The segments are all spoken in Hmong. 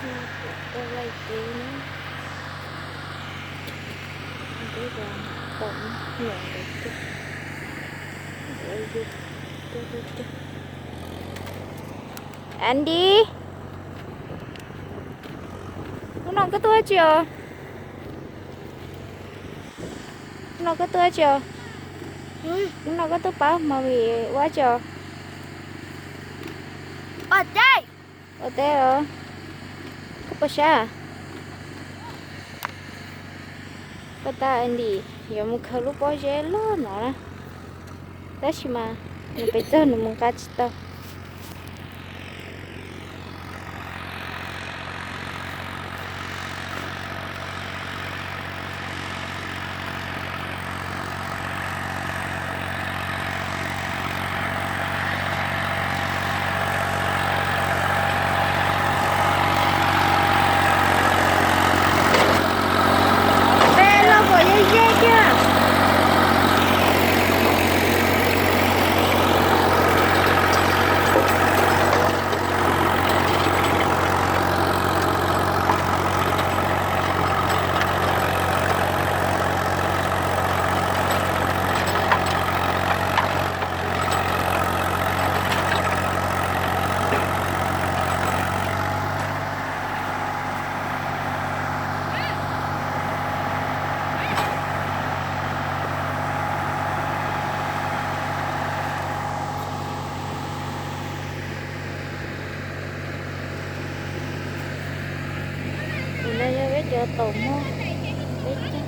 Tuaj laij teb na, peb los pom nyuam ntawd tiag, tuaj tiag. Andy, hnub no koj tuaj tsi os? Hnub no koj tuaj tsi os? Hnub no koj tuaj pab movie ua tsi os? Ua teb os. Koj puas sab? Koj tab Andy yuav mus khaws lub pob zeb loj no na. Tab sis mas nws pes tsawg nws mus nqa tsis tau. Peb los kom ze ze kiag. Tus no yog peb cov taum Hmoob, peb caug.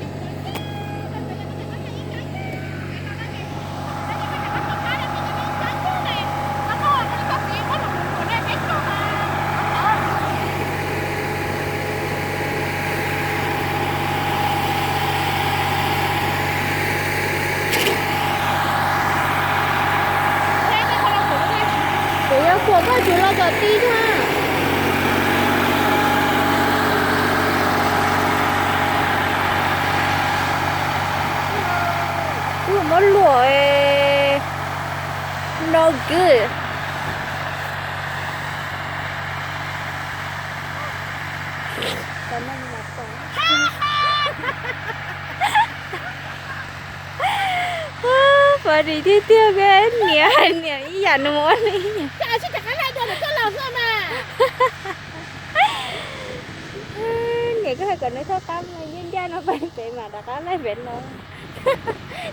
Kuv yuav kuam koj tsuv los kom tij thiab. Kuv muab luam no kwv. Funny tiag tiag, niam hais niam ib yam nws ua li. Niam, koj hais kom nws thaj qab mas yeej ncaj no pem pem mas rov qab laij pem no.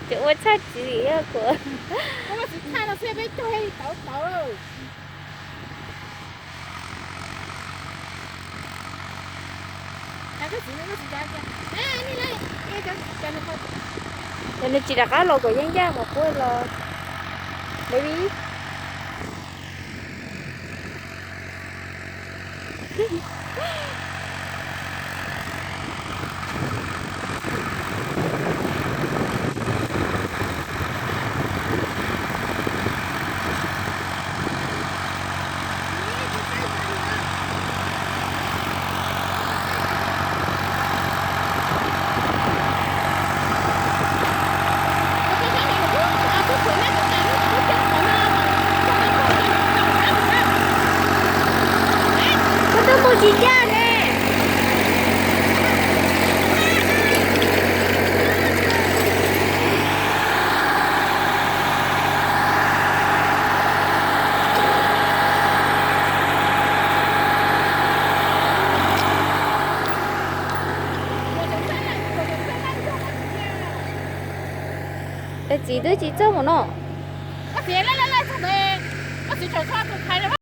Ces ua tshaj tsis li kuv. Ces nws tsis rov qab los kom yeej ncaj qhov qub los, baby. Koj twb mus tsis ncaj ne. Es txiv twb tsis txog mus no.